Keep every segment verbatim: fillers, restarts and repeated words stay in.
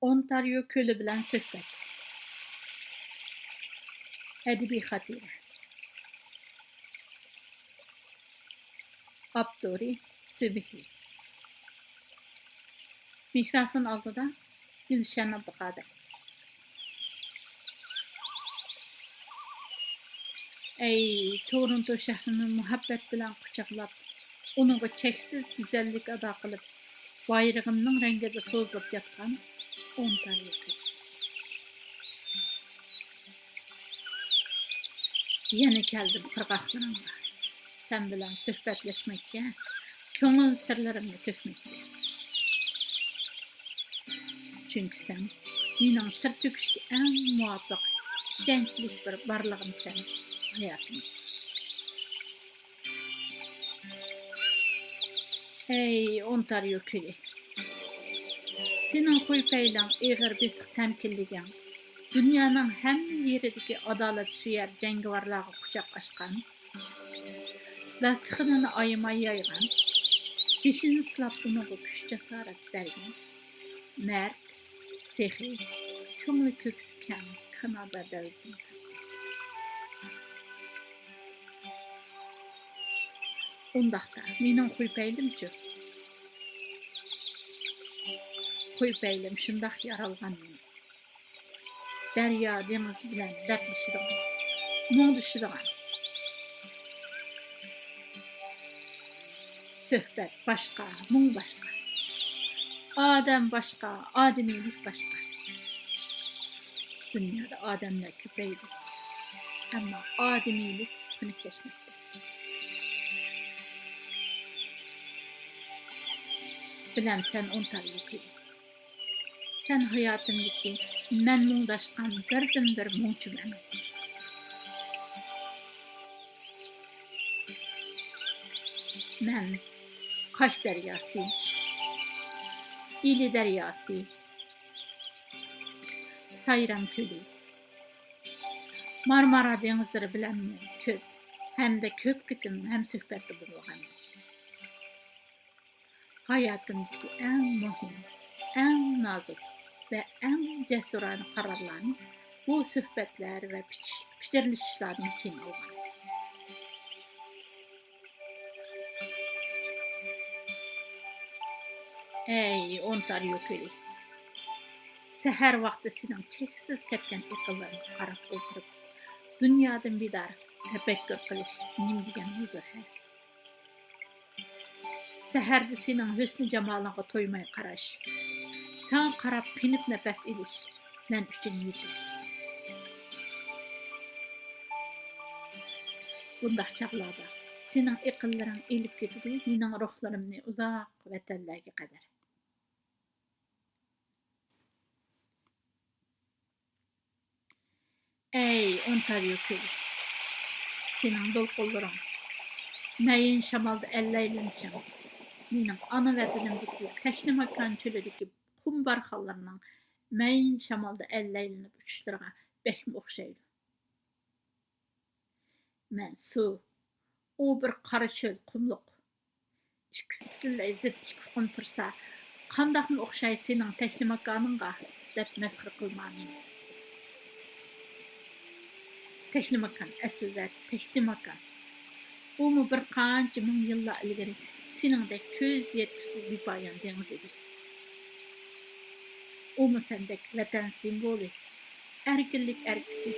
ئونتاريو كۆلى بىلەن سۆھبەت. ئەدەبىي خاتىرە. ئاپتورى: سۈبھى. مىكروفون ئالدىدا گۈلشەن ئابدۇقادىر. ئەي، تورونتو شەھىرىنى مۇھەببەت بىلەن قۇچاقلاپ، ئۇنىڭغا چەكسىز گۈزەللىك ئاتا قىلىپ، بايرىغىمنىڭ رەڭگىدە سوزۇلۇپ ياتقان ئونتاريو كۆلى. يەنە كەلدىم قىرغاقلىرىڭغا، سەن بىلەن سۆھبەتلەشمەككە، كۆڭۈل سىرلىرىمنى تۆكمەككە. چۈنكى سەن مېنىڭ سىر تۆكۈشكە ئەڭ مۇۋاپىق، ئىشەنچلىك بىر بارلىقىمسەن ھاياتىمدىكى. ئەي، ئونتاريو كۆلى! سېنىڭ خۇيپەيلىڭ، ئېغىر بېسىق تەمكىنلىكىڭ، دۇنيانىڭ ھەممە يېرىدىكى ئادالەتسۆيەر جەڭگىۋارلارغا قۇچاق ئاچقان، داستىخىنىنى ئايىماي يايغان، بېشىنى سىلاپ ئۇنىڭغا كۈچ-جاسارەت بەرگەن، مەرد، سېخىي، كۆڭلى كۆكسى كەڭ كانادا دەۋلىتىنى تاپتى. ئۇنداقتا مېنىڭ خۇيپەيلىمچۇ؟ خۇيپەيلىم شۇنداق يارالغان مېنىڭ. دەريا دېڭىز بىلەن دەردلىشىدىغان، مۇڭدىشىدىغان. سۆھبەت باشقا، مۇڭ باشقا. ئادەم باشقا، ئادىمىيلىك باشقا. دۇنيادا ئادەملەر كۆپەيدى، ئەمما ئادىمىيلىك خۇنۈكلەشمەكتە. بىلەمسەن، ئونتاريو كۆلى، سەن ھاياتىمدىكى مەن مۇڭداشقان بىردىنبىر مۇڭچىم ئەمەس. مەن قاش دەرياسى، ئىلى دەرياسى، سايرام كۆلى، مارمارا دېڭىزلىرى بىلەنمۇ كۆپ ھەمدە كۆپ قېتىم ھەمسۆھبەتتە بولغان. ھاياتىمدىكى ئەڭ مۇھىم، ئەڭ نازۇك ۋە ئەڭ جەسۇرانە قارارلارنى بۇ سۆھبەتلەر ۋە پىچ-، پىچىرلىشىشلاردىن كېيىن ئالغان. ئەي، ئونتاريو كۆلى! سەھەر ۋاقتى سېنىڭ چەكسىز كەتكەن ئېقىنلىرىڭغا قاراپ ئولتۇرۇپ، دۇنيادىن بىدار تەپەككۇر قىلىش نېمە دېگەن ھۇزۇر ھە! سەھەردە سېنىڭ ھۆسنى جامالىڭغا تويماي قاراش، ساڭا قاراپ قېنىپ نەپەس ئېلىش مەن ئۈچۈن يېتەر. بۇنداق چاغلاردا سېنىڭ ئېقىنلىرىڭ ئېلىپ كېتىدۇ مېنىڭ روھلىرىمنى ئۇزاق ۋەتەنلەرگە قەدەر. ئەي، ئونتاريو كۆلى! سېنىڭ دولقۇنلىرىڭ، مەيىن شامالدا ئەللەيلىنىشىڭ مېنىڭ ئانا ۋەتىنىمدىكى تەكلىماكان چۆلىدىكى قۇم بارخانلىرىنىڭ مەيىن شامالدا ئەللەيلىنىپ ئۇچۇشلىرىغا بەكمۇ ئوخشايدۇ. مەن سۇ، ئۇ بىر قارا چۆل، قۇملۇق. ئىككىسى پۈتۈنلەي زىت ئىككى ئۇقۇم تۇرسا، قانداقمۇ ئوخشاي سېنىڭ تەكلىماكانىڭغا، دەپ مەسخىرە قىلما مېنى. تەكلىماكان ئەسلىدە تەكتىماكان. ئۇمۇ بىر قانچە مىڭ يىللار ئىلگىرى سېنىڭدەك كۆز يەتكۈسىز بىپايان دېڭىز ئىدى. ئۇمۇ سەندەك ۋەتەن سىمۋولى، ئەركىنلىك ئەركىسى،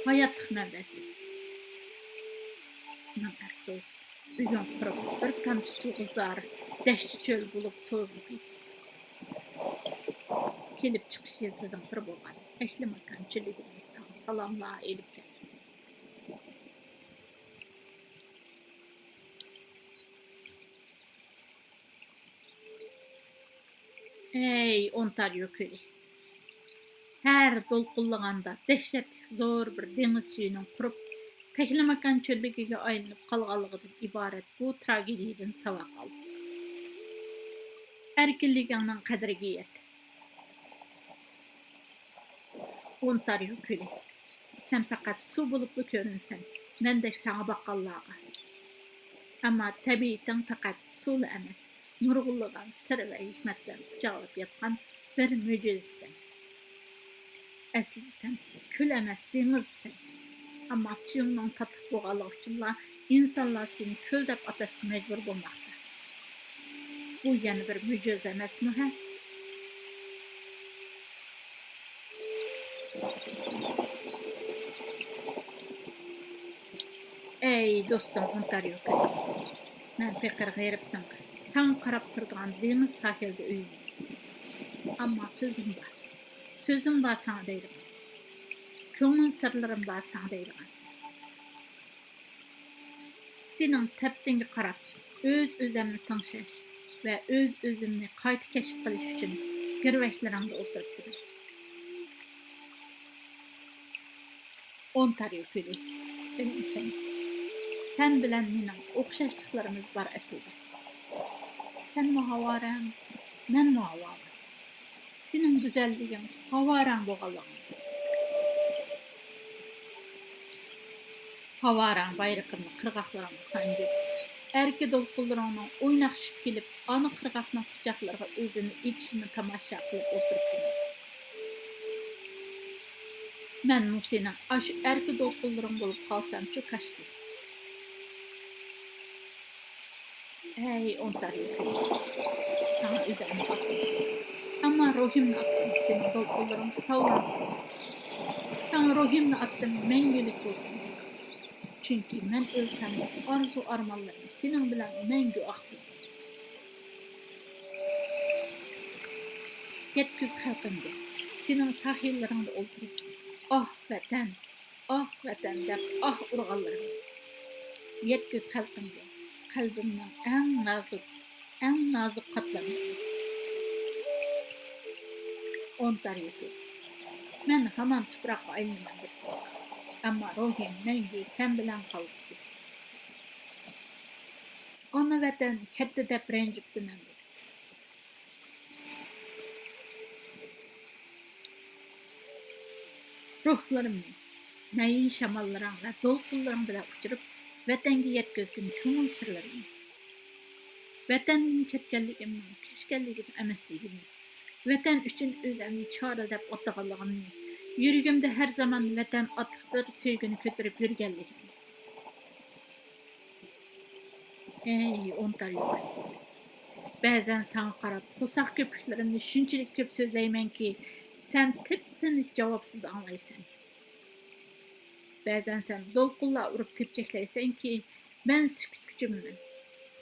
ھاياتلىق مەنبەسى. مىڭ ئەپسۇس، بۈگۈن قۇرۇپ بىر تامچە سۇغا زار دەشتى چۆل بولۇپ سوزۇلۇپ كېتىپتۇ. كېلىپ چىقىش يىلتىزىڭ بىر بولغان تەكلىماكان چۆلىدىن ساڭا سالاملار ئېلىپ كەلدىم. ئەي، ئونتاريو كۆلى! ھەر دولقۇنلىغاندا دەھشەتلىك زور بىر دېڭىز سۈيىنىڭ قۇرۇپ، تەكلىماكان چۆللۈكىگە ئايلىنىپ قالغانلىقىدىن ئىبارەت بۇ تراگېدىيەدىن ساۋاق ئال. ئەركىنلىكىڭنىڭ قەدرىگە يەت. ئونتاريو كۆلى، سەن پەقەت سۇ بولۇپلا كۆرۈنىسەن مەندەك ساڭا باققانلارغا. ئەمما تەبىئىتىڭ پەقەت سۇلا ئەمەس، نۇرغۇنلىغان سىر ۋە ھېكمەتلەرنى قۇچاقلاپ ياتقان بىر مۆجىزىسەن. ئەسلىدە سەن كۆل ئەمەس، دېڭىزسەن. ئەمما سۈيۈڭنىڭ تاتلىق بولغانلىقى ئۈچۈنلا ئىنسانلار سېنى كۆل دەپ ئاتاشقا مەجبۇر بولماقتا. بۇ يەنە بىر مۆجىزە ئەمەسمۇ ھە؟ ئەي دوستۇم ئونتارىيو كۆلى، مەن پېقىر غېرىبنىڭ ساڭا قاراپ تۇرىدىغان دېڭىز ساھىلىدا ئۆيۈم. ئەمما سۆزۈم بار. سۆزۈم بار ساڭا دەيدىغان. كۆڭۈل سىرلىرىم بار ساڭا دەيدىغان. سېنىڭ تەپتىڭگە قاراپ، ئۆز-ئۆزۈمنى تىڭشاش ۋە ئۆز-ئۆزۈمنى قايتا كەشىپ قىلىش ئۈچۈن گىرۋەكلىرىڭدە ئولتۇرۇپتىمەن. ئونتارىيو كۆلى، بىلەمسەن، سەن بىلەن مېنىڭ ئوخشاشلىقلىرىمىز بار ئەسلىدە. سەنمۇ ھاۋارەڭ، مەنمۇ ھاۋارەڭ. سېنىڭ گۈزەللىكىڭ ھاۋارەڭ بولغانلىقىڭ. ھاۋارەڭ بايرىقىمنى قىرغاقلىرىڭغا سانجىپ، ئەركە دولقۇنلىرىڭنىڭ ئويناقشىپ كېلىپ، ئانا قىرغاقنىڭ قۇچاقلىرىغا ئۆزىنى ئېتىشىنى تاماشا قىلىپ ئولتۇرۇپتىمەن. مەنمۇ سېنىڭ ئاشۇ ئەركە دولقۇنلىرىڭ بولۇپ قالسامچۇ كاشكى. ئەي ئونتارىيو كۆلى، ساڭا ئۆزۈمنى ئاتتىم. ئەمما روھىمنى ئاتتىم، سېنىڭ دولقۇنلىرىڭغا تاۋلانسۇن. ساڭا روھىمنى ئاتتىم، مەڭگۈلۈك بولسۇن. چۈنكى مەن ئۆلسەممۇ، ئارزۇ-ئارمانلىرىم سېنىڭ بىلەن مەڭگۈ ئاقسۇن. يەتكۈز خەلقىمگە، سېنىڭ ساھىللىرىڭدا ئولتۇرۇپ، ئاھ، ۋەتەن! ئاھ، ۋەتەن دەپ ئاھ ئۇرغانلىرىم. يەتكۈز خەلقىمگە، قەلبىمنىڭ ئەڭ نازۇك، ئەڭ نازۇك قاتلىمى. ئونتارىيو كۆلى. مەن ھامان تۇپراققا ئايلىنىمەن بىر كۈن. ئەمما روھىم مەڭگۈ سەن بىلەن قالغۇسى. ئانا ۋەتەن كەتتى دەپ رەنجىپتىمەن بىر كۈن. روھلىرىمنى مەيىن شاماللىرىڭ ۋە دولقۇنلىرىڭ بىلەن ئۇچۇرۇپ، ۋەتەنگە يەتكۈزگىن كۆڭۈل سىرلىرىمنى. ۋەتەندىن كەتكەنلىكىمنىڭ كەچكەنلىكىم ئەمەسلىكىنى، ۋەتەن ئۈچۈن ئۆزۈمنى چارە دەپ ئاتىغانلىقىمنى، يۈرىكىمدە ھەر زامان ۋەتەن ئاتلىق بىر سۆيگۈنى كۆتۈرۈپ يۈرگەنلىكىمنى. ئەي ئونتارىيو، بەزەن ساڭا قاراپ قورساق كۆپۈكلىرىمنى شۇنچىلىك كۆپ سۆزلەيمەنكى، سەن تىپتىنچ جاۋابسىز ئاڭلايسەن. بەزەن سەن دولقۇنلار ئۇرۇپ تېپچەكلەيسەنكى، مەن سۈكۈتكە چۆمىمەن،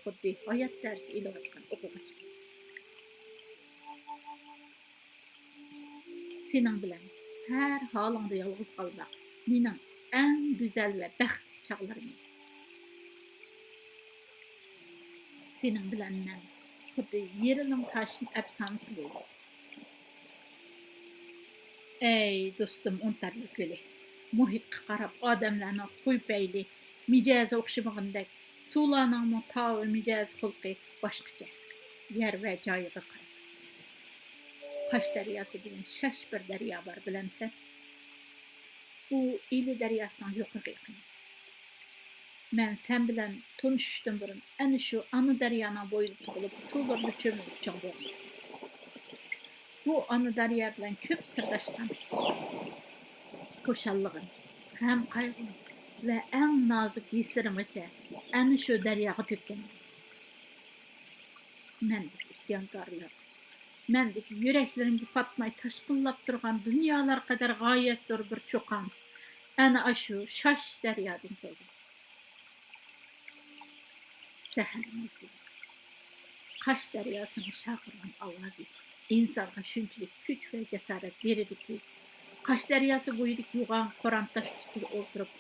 خۇددى ھايات دەرسى ئېلىۋاتقان ئوقۇغۇچى. سېنىڭ بىلەن ھەر ھالىڭدا يالغۇز قالماق مېنىڭ ئەڭ گۈزەل ۋە بەختلىك چاغلىرىم ئىدى. سېنىڭ بىلەن مەن خۇددى يېرىلىڭ تاشىم ئەپسانىسى بولدۇق. ئەي دوستۇم ئونتارىيو كۆلى، مۇھىتقا قاراپ ئادەملەرنىڭ خۇي پەيلى، مىجەزى ئوخشىمىغاندەك، سۇلارنىڭمۇ تاۋى مىجەز خۇلقى باشقىچە. يەر ۋە جايىغا قاراپ. قاش دەرياسى دېگەن شاش بىر دەريا بار، بىلەمسەن؟ ئۇ ئىلى دەرياسىنىڭ يۇقىرىقى ئېقىنى. مەن سەن بىلەن تونۇشۇشتىن بۇرۇن ئەنە شۇ ئانا دەريانىڭ بويىدا تۇغۇلۇپ، سۇلىرىدا چۆمۈلۈپ چوڭ بولغان. بۇ ئانا دەريا بىلەن كۆپ سىرداشقان، خۇشاللىقىم، غەم-قايغۇم ۋە ئەڭ نازۇك ھېسلىرىمغىچە ئەنە شۇ دەرياغا تۆككەن. مەندىكى ئىسيانكارلىق، مەندىكى يۈرەكلىرىمگە پاتماي تاشقىنلاپ تۇرغان دۇنيالار قەدەر غايەت زور بىر چۇقان ئەنە ئاشۇ شاش دەريادىن كەلگەن. سەھەر مەزگىلى. قاش دەرياسىنىڭ شارقىرىغان ئاۋازى ئىنسانغا شۇنچىلىك كۈچ ۋە جاسارەت بېرىدۇكى، قاش دەرياسى بويىدىكى يوغان قورام تاش ئۈستىدە ئولتۇرۇپ،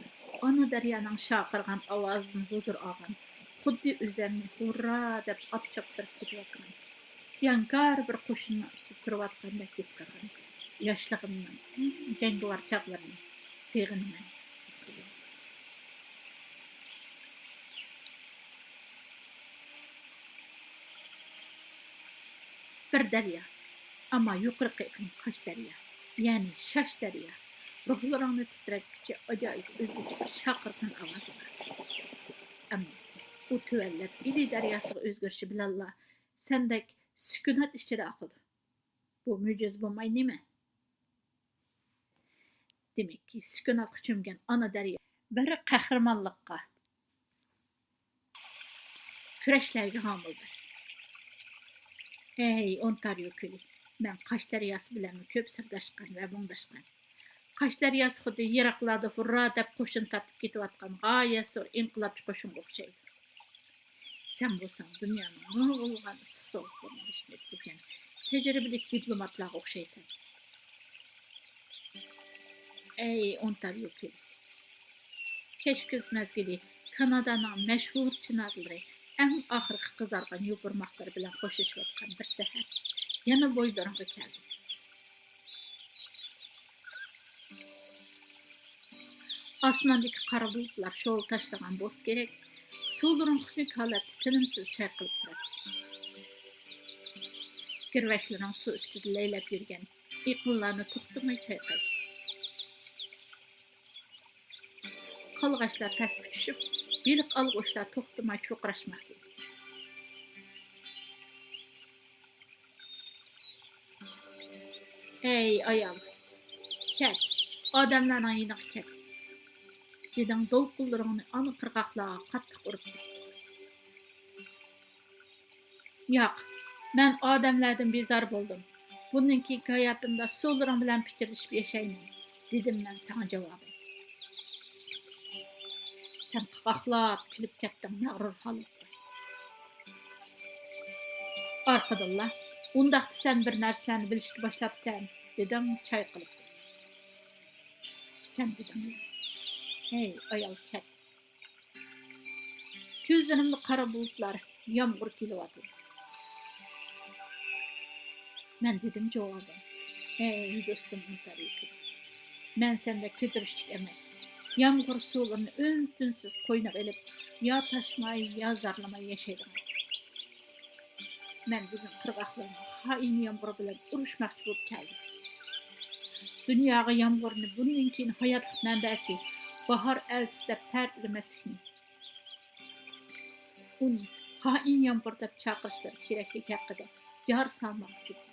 ئانا دەريانىڭ شارقىرىغان ئاۋازىدىن ھۇزۇر ئالغان، خۇددى ئۆزۈمنى ھۇررا دەپ ئات چاپتۇرۇپ كېتىۋاتقان ئىسيانكار بىر قوشۇننىڭ ئىچىدە تۇرۇۋاتقاندەك ھېس قىلغان ياشلىقىمنىڭ ئەڭ جەڭگىۋار چاغلىرىنى سېغىنىمەن، ئەسلىگە. بىر دەريا، ئەمما يۇقىرىقى ئېقىن قاش دەريا، يەنى شاش دەريا، روھلىرىڭنى تىترەتكۈچى ئاجايىپ ئۆزگىچە بىر شارقىرىغان ئاۋازى بار. ئەمما ئۇ تۆۋەنلەپ ئىلى دەرياسىغا ئۆزگىرىشى بىلەنلا سەندەك سۈكۈنات ئىچىدە ئاقىدۇ. بۇ مۆجىزە بولماي نېمە؟ دېمەككى، سۈكۈناتقا چۆمگەن ئانا دەريا بىر قەھرىمانلىققا، كۈرەشلەرگە ھامىلىدۇر. ئەي، ئونتاريو كۆلى! مەن قاش دەرياسى بىلەنمۇ كۆپ سىرداشقان ۋە مۇڭداشقان. قاش دەرياسى خۇددى يىراقلاردا ھۇررا دەپ قوشۇن تارتىپ كېتىۋاتقان غايەت زور ئىنقىلابچى قوشۇنغا ئوخشايدۇ. سەن بولساڭ دۇنيانىڭ نۇرغۇنلىغان ئىسسىق سوغۇقلىرىنىڭ بېشىنى ئۆتكۈزگەن تەجرىبىلىك دىپلوماتلارغا ئوخشايسەن. ئەي، ئونتاريو كۆلى! كەچ كۈز مەزگىلى كانادانىڭ مەشھۇر چىنارلىرى ئەڭ ئاخىرقى قىزارغان يوپۇرماقلىرى بىلەن خوشلىشىۋاتقان بىر سەھەر يەنە بويلىرىڭغا كەلدىم. ئاسماندىكى قارا بۇلۇتلار شولا تاشلىغان بولسا كېرەك، سۇلىرىڭ خۇنۈك ھالەتتە تىنىمسىز چايقىلىپ تۇراتتى. گىرۋەكلىرىڭ سۇ ئۈستىدە لەيلەپ يۈرگەن ئېقىنلارنى توختىماي چايقايتتى. قالغاچلار پەسكە چۈشۈپ، بېلىق ئالغۇچلار توختىماي چۇرقىراشماقتا ئىدى. ئەي ئايال، كەت، ئادەملەرنىڭ يېنىغا كەت، دېدىڭ دولقۇنلىرىڭنى ئانا قىرغاقلارغا قاتتىق ئۇرۇپ. ياق، مەن ئادەملەردىن بىزار بولدۇم. بۇندىن كېيىنكى ھاياتىمدا سۇلىرىڭ بىلەن پىچىرلىشىپ ياشايمەن، دېدىم مەن ساڭا جاۋابەن. سەن قاقاقلاپ كۈلۈپ كەتتىڭ مەغرۇر ھالەتتە. ئارقىدىنلا، ئۇنداقتا سەن بىر نەرسىلەرنى بىلىشكە باشلاپسەن، دېدىڭ چايقىلىپ. سەن دېدىڭ، ھەي ئايال، كەت. كۆزلىرىمدە قارا بۇلۇتلار، يامغۇر كېلىۋاتىدۇ. مەن دېدىم جاۋابەن، ئەي دوستۇم ئونتاريو كۆلى! مەن سەندەك كۆتۈرۈشلۈك ئەمەس. يامغۇر سۇلىرىنى ئۈن-تىنسىز قوينىغا ئېلىپ، يا تاشماي، يا زارلىماي ياشايدىغان. مەن بۈگۈن قىرغاقلارنىڭ خائىن يامغۇرى بىلەن ئۇرۇشماقچى بولۇپ كەلدىم. دۇنياغا يامغۇرنى بۇندىن كېيىن ھاياتلىق مەنبەسى، باھار ئەلچىسى دەپ تەرىپلىمەسلىكنى، ئۇنى خائىن يامغۇر دەپ چاقىرىشلىرى كېرەكلىكى ھەققىدە جار سالماقچى ئىدىم.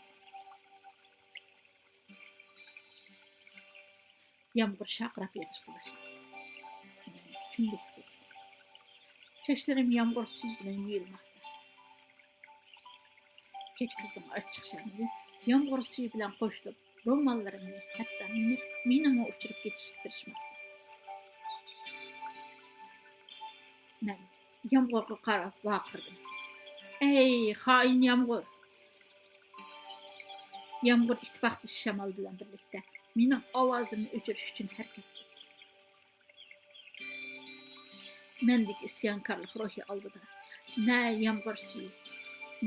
يامغۇر شارقىراپ يېغىشقا باشلىدى. مەن كۈندۈكسىز. چاچلىرىم يامغۇر سۈيى بىلەن يۇيۇلماقتا. كەچ كۈزنىڭ ئاچچىق شامىلى يامغۇر سۈيى بىلەن قوشۇلۇپ، روماللىرىمنى، ھەتتا مېنى، مېنىمۇ ئۇچۇرۇپ كېتىشكە تىرىشماقتا. مەن يامغۇرغا قاراپ ۋارقىرىدىم. ئەي، خائىن يامغۇر! يامغۇر ئىتتىپاقدىشى شامال بىلەن بىرلىكتە مېنىڭ ئاۋازىمنى ئۆچۈرۈش ئۈچۈن ھەرىكەت قىلدى. مەندىكى ئىسيانكارلىق روھى ئالدىدا نە يامغۇر سۈيى،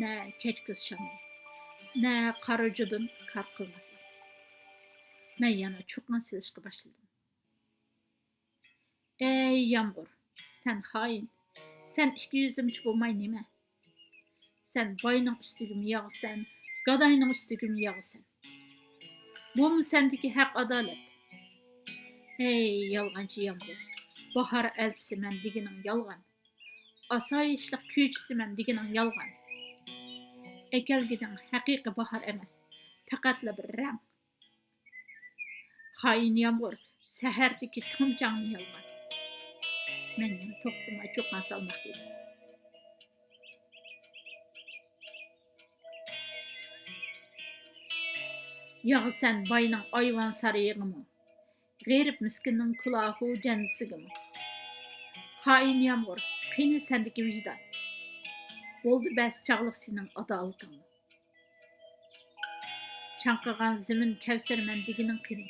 نە كەچ كۈز شامىلى، نە قارا جۇدۇن كار قىلماس ئىدى. مەن يەنە چۇقان سېلىشقا باشلىدىم. ئەي يامغۇر، سەن خائىن، سەن ئىككى يۈزلىمىچى بولماي نېمە؟ سەن باينىڭ ئۈستىگىمۇ ياغىسەن، گاداينىڭ ئۈستىگىمۇ ياغىسەن. بۇمۇ سەندىكى ھەق-ئادالەت؟ ھەي يالغانچى يامغۇر، باھار ئەلچىسى مەن دېگىنىڭ يالغان. ئاسايىشلىق كۈيچىسى مەن دېگىنىڭ يالغان. ئەكەلگىنىڭ ھەقىقىي باھار ئەمەس، پەقەتلا بىر رەڭ. خائىن يامغۇر، سەھەردىكى تامچاڭمۇ يالغان. مەن يەنە توختىماي چۇقان سالماقتا ئىدىم. ياغىسەن باينىڭ ئايۋان سارىيىغىمۇ، غېرىب مىسكىننىڭ كۇلاھۇ جەننىسىگىمۇ. خائىن يامغۇر، قېنى سەندىكى ۋىجدان؟ بولدى بەس چاغلىق سېنىڭ ئادالىتىڭمۇ. چاڭقىغان زېمىن كەۋسەر مەن دېگىنىڭ قېنى؟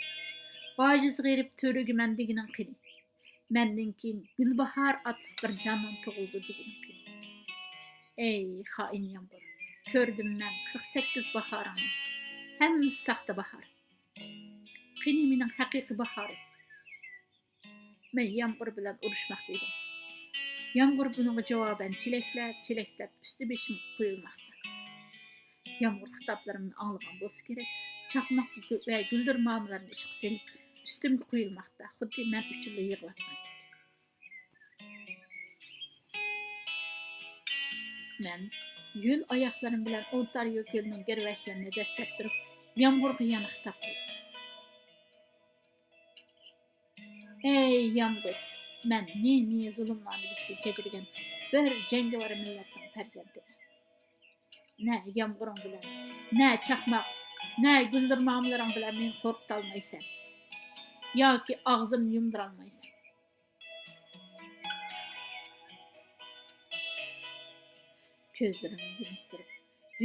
ئاجىز غېرىب تۈۋرۈكى مەن دېگىنىڭ قېنى؟ مەندىن كېيىن گۈلباھار ئاتلىق بىر جانان تۇغۇلىدۇ دېگىنىڭ قېنى؟ ئەي خائىن يامغۇر، كۆردۈم مەن قىرىق سەككىز باھارىڭنى، ھەممىسى ساختا باھار. قېنى مېنىڭ ھەقىقىي باھارىم؟ مەن يامغۇر بىلەن ئۇرۇشماقتا ئىدىم. يامغۇر بۇنىڭغا جاۋابەن چېلەكلەپ، چېلەكلەپ ئۈستى بېشىمغا قۇيۇلماقتا. يامغۇر خىتابلىرىمنى ئاڭلىغان بولسا كېرەك، چاقماق ۋە گۈلدۈرمامىلارنى ئىشقا سېلىپ ئۈستۈمگە قۇيۇلماقتا، خۇددى مەن ئۈچۈنلا يىغىۋاتقاندەك. مەن يۆل ئاياقلىرىم بىلەن ئونتاريو كۆلىنىڭ گىرۋەكلىرىنى دەسسەپ تۇرۇپ، يامغۇرغا يەنە خىتاب قىلدى. ئەي يامغۇر، مەن نى-نى زۇلۇملارنى بېشىدىن كەچۈرگەن بىر جەڭگىۋار مىللەتنىڭ پەرزەنتىمەن. نە يامغۇرۇڭ بىلەن، نە چاقماق، نە گۈلدۈرمامىلىرىڭ بىلەن مېنى قورقۇتالمايسەن ياكى ئاغزىمنى يۇمدۇرالمايسەن. كۆزلىرىمنى يۇمۇپ تۇرۇپ،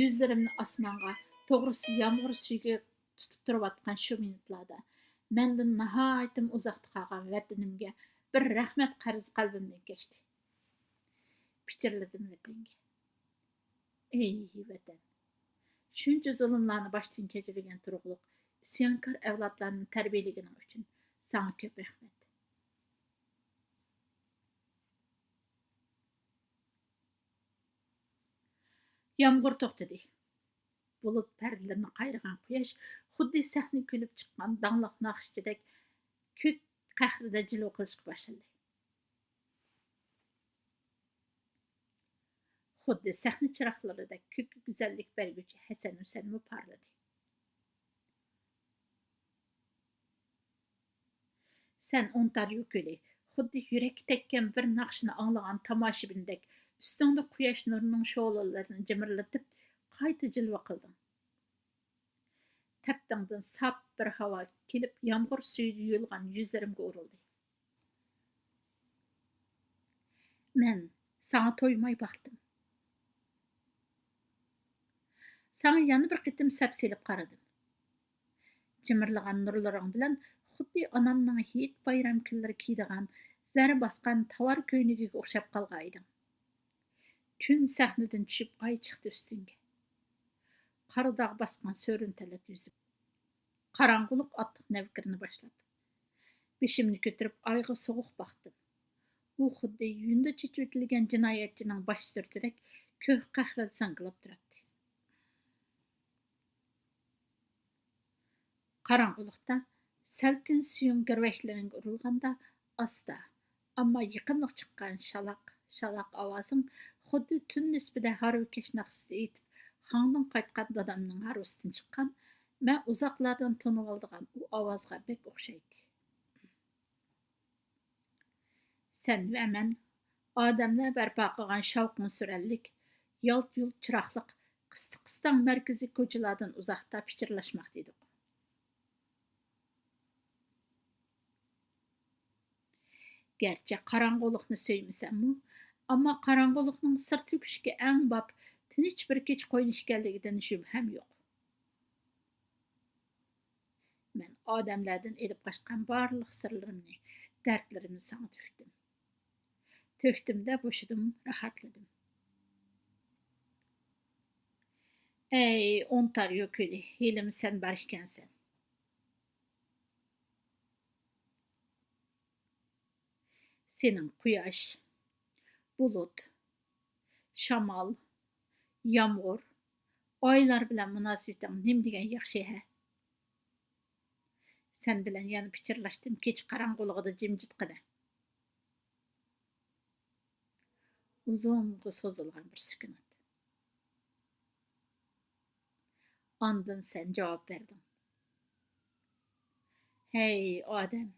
يۈزلىرىمنى ئاسمانغا، توغرىسى يامغۇر سۈيىگە تۇتۇپ تۇرۇۋاتقان شۇ مىنۇتلاردا مەندىن ناھايىتىمۇ ئۇزاقتا قالغان ۋەتىنىمگە بىر رەھمەت قەرزى قەلبىمدىن كەچتى. پىچىرلىدىم ۋەتەنگە. ئەي ۋەتەن! شۇنچە زۇلۇملارنى باشتىن كەچۈرگەن تۇرۇقلۇق ئىسيانكار ئەۋلادلارنى تەربىيەلىگىنىڭ ئۈچۈن ساڭا كۆپ رەھمەت. يامغۇر توختىدى. بۇلۇت پەردىلىرىنى قايرىغان قۇياش خۇددى سەھنە كۈلۈپ چىققان داڭلىق ناخشىچىدەك كۆك قەھرىدە جىلۋە قىلىشقا باشلىدى. خۇددى سەھنە چىراغلىرىدەك كۆككە گۈزەللىك بەرگۈچى ھەسەن ھۈسەنمۇ پارلىدى. سەن ئونتاريو كۆلى، خۇددى يۈرەككە تەگكەن بىر ناخشىنى ئاڭلىغان تاماشىبىندەك ئۈستۈڭدە قۇياش نۇرىنىڭ شولىلىرىنى جىمىرلىتىپ قايتا جىلۋە قىلدىڭ. تەپتىڭدىن ساپ بىر ھاۋا كېلىپ يامغۇر سۈيىدە يۇيۇلغان يۈزلىرىمگە ئۇرۇلدى. مەن ساڭا تويماي باقتىم. ساڭا يەنە بىر قېتىم سەپسېلىپ قارىدىم. جىمىرلىغان نۇرلىرىڭ بىلەن خۇددى ئانامنىڭ ھېيت بايرام كۈنلىرى كىيىدىغان زەر باسقان تاۋار كۆينىكىگە ئوخشاپ قالغانىدىڭ. كۈن سەھنىدىن چۈشۈپ ئاي چىقتى ئۈستۈڭگە. قارا داغ باسقان سۆرۈن تەلەت يۈزۈم. قاراڭغۇلۇق ئاتلىق نەۋكىرىنى باشلاپ، بېشىمنى كۆتۈرۈپ ئايغا سوغۇق باقتىم. ئۇ خۇددى يۇندى چېچىۋېتىلگەن جىنايەتچىنىڭ باش سۈرىتىدەك كۆك قەھرىدە زاڭگىلاپ تۇراتتى. قاراڭغۇلۇقتا سەلكىن سۈيۈڭ گىرۋەكلىرىڭگە ئۇرۇلغاندا ئاستا، ئەمما يېقىملىق چىققان شالاق، شالاق ئاۋازىڭ خۇددى تۈن نىسپىدە ھارۋىكەش ناخشىسى ئېيتىپ، خاڭدىن قايتقان دادامنىڭ ھارۋىسىدىن چىققان مەن ئۇزاقلاردىن تونۇۋالىدىغان ئۇ ئاۋازغا بەك ئوخشايتتى. سەن ۋە مەن ئادەملەر بەرپا قىلغان شاۋقۇن سۈرەنلىك، يالت-يۇلت چىراغلىق، قىستىق-قىستاڭ مەركىزىي كوچىلاردىن ئۇزاقتا پىچىرلاشماقتا ئىدۇق. گەرچە قاراڭغۇلۇقنى سۆيمىسەممۇ، ئەمما قاراڭغۇلۇقنىڭ سىر تۆكۈشكە ئەڭ باب، تىنچ بىر كېچە قوينى ئىكەنلىكىدىن شۈبھەم يوق. مەن ئادەملەردىن ئېلىپ قاچقان بارلىق سىرلىرىمنى، دەردلىرىمنى ساڭا تۆكتۈم. تۆكتۈم-دە، بوشىدىم، راھەتلىدىم. ئەي ئونتاريو كۆلى، ھېلىمۇ سەن بار ئىكەنسەن. سېنىڭ قۇياش، بۇلۇت، شامال، يامغۇر، ئايلار بىلەن مۇناسىۋىتىڭ نېمىدېگەن ياخشى ھە؟ سەن بىلەن يەنە پىچىرلاشتىم كېچە قاراڭغۇلۇقىدا جىمجىتقىدە. ئۇزۇنغا سوزۇلغان بىر سۈكۈنات. ئاندىن سەن جاۋاب بەردىڭ. ھەي ئادەم،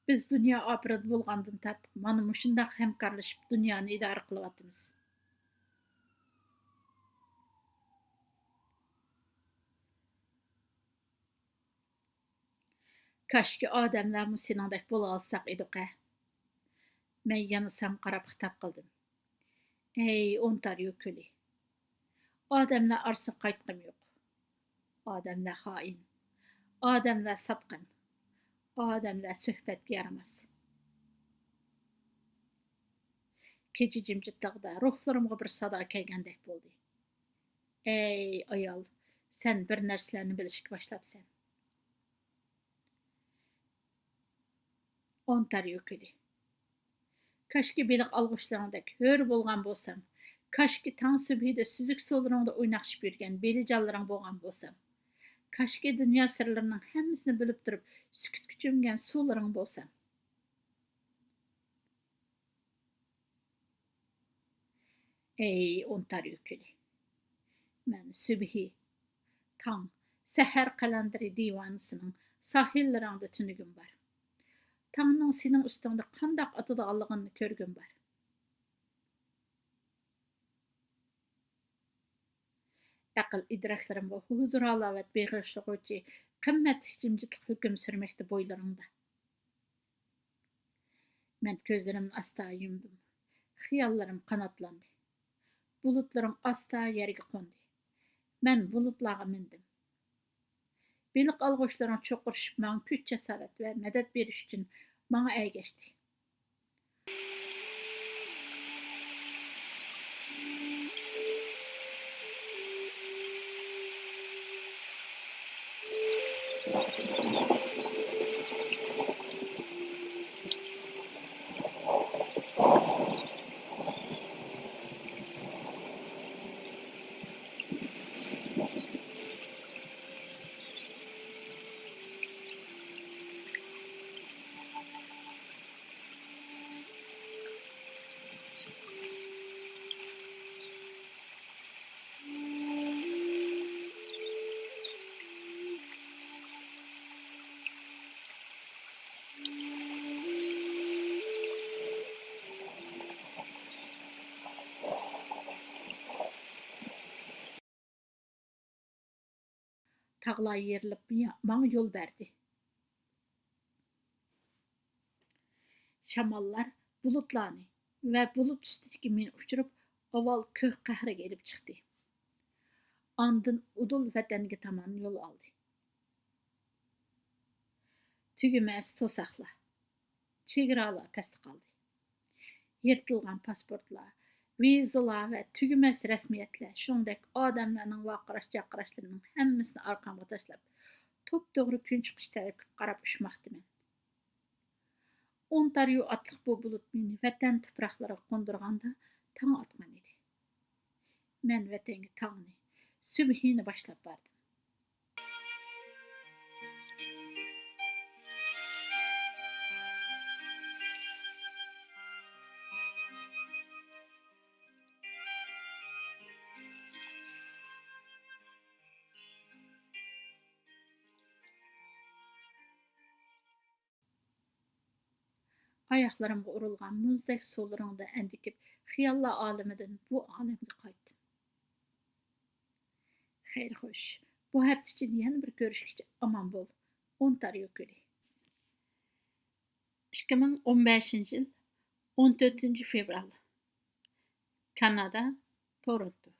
بىز دۇنيا ئاپىرىدە بولغاندىن تارتىپ مانا مۇشۇنداق ھەمكارلىشىپ دۇنيانى ئىدارە قىلىۋاتىمىز. كاشكى ئادەملەرمۇ سېنىڭدەك بولالىساق ئىدۇق ھە. مەن يەنە ساڭا قاراپ خىتاب قىلدىم. ئەي ئونتاريو كۆلى! ئادەملەر ئارىسىغا قايتقۇم يوق. ئادەملەر خائىن. ئادەملەر ساتقىن. ئادەملەر سۆھبەتكە يارىماس. كېچە جىمجىتلىقىدا روھلىرىمغا بىر سادا كەلگەندەك بولدى. ئەي ئايال، سەن بىر نەرسىلەرنى بىلىشكە باشلاپسەن. ئونتاريو كۆلى. كاشكى بېلىق ئالغۇچلىرىڭدەك ھۆر بولغان بولسام، كاشكى تاڭ سۈبھىدە سۈزۈك سۇلىرىڭدا ئويناقشىپ يۈرگەن بېلىجانلىرىڭ بولغان بولسام، كاشكى دۇنيا سىرلىرىنىڭ ھەممىسىنى بىلىپ تۇرۇپ سۈكۈتكە چۆمگەن سۇلىرىڭ بولسام. ئەي ئونتاريو كۆلى! مەن سۈبھى، تاڭ، سەھەر قەلەندىرى دىۋانىسىنىڭ ساھىللىرىڭدا تۈنۈگۈن بار. تاڭنىڭ سېنىڭ ئۈستۈڭدە قانداق ئاتىدىغانلىقىنى كۆرگۈم بار. ئەقىل ئىدراكلىرىمغا ھۇزۇر-ھالاۋەت بېغىشلىغۇچى قىممەتلىك جىمجىتلىق ھۆكۈم سۈرمەكتە بويلىرىڭدا. مەن كۆزلىرىمنى ئاستا يۇمدۇم. خىياللىرىم قاناتلاندى. بۇلۇتلىرىڭ ئاستا يەرگە قوندى. مەن بۇلۇتلارغا مىندىم. بېلىق ئالغۇچلىرىڭ چوقۇرۇشۇپ ماڭا كۈچ-جاسارەت ۋە مەدەت بېرىش ئۈچۈن ماڭا ئەگەشتى. تاغلار يېرىلىپ ماڭا يول بەردى. شاماللار بۇلۇتلارنى ۋە بۇلۇت ئۈستىدىكى مېنى ئۇچۇرۇپ، ئاۋۋال كۆك قەھرىگە ئېلىپ چىقتى. ئاندىن ئۇدۇل ۋەتەنگە تامان يول ئالدى. تۈگىمەس توساقلار. چېگرالار پەستە قالدى. يىرتىلغان پاسپورتلار، ۋىزىلار ۋە تۈگىمەس رەسمىيەتلەر، شۇنىڭدەك ئادەملەرنىڭ ۋارقىراش-جارقىراشلىرىنىڭ ھەممىسىنى ئارقامغا تاشلاپ، توپتوغرا كۈنچىقىش تەرەپكە قاراپ ئۇچماقتىمەن. ئونتاريو ئاتلىق بۇ بۇلۇت مېنى ۋەتەن تۇپراقلىرىغا قوندۇرغاندا تاڭ ئاتقان ئىدى. مەن ۋەتەنگە تاڭنى، سۈبھىنى باشلاپ باردىم. ئاياقلىرىمغا ئۇرۇلغان مۇزدەك سۇلىرىڭدا ئەندىكىپ، خىياللار ئالىمىدىن بۇ ئالەمگە قايتتىم. خەير خوش، بۇ ھەپتە ئىچىدە يەنە بىر كۆرۈشكىچە ئامان بول. ئونتاريو كۆلى. ئىككى مىڭ ئون بەشىنچى يىل، ئون تۆتىنچى فېۋرال. كانادا، تورونتو.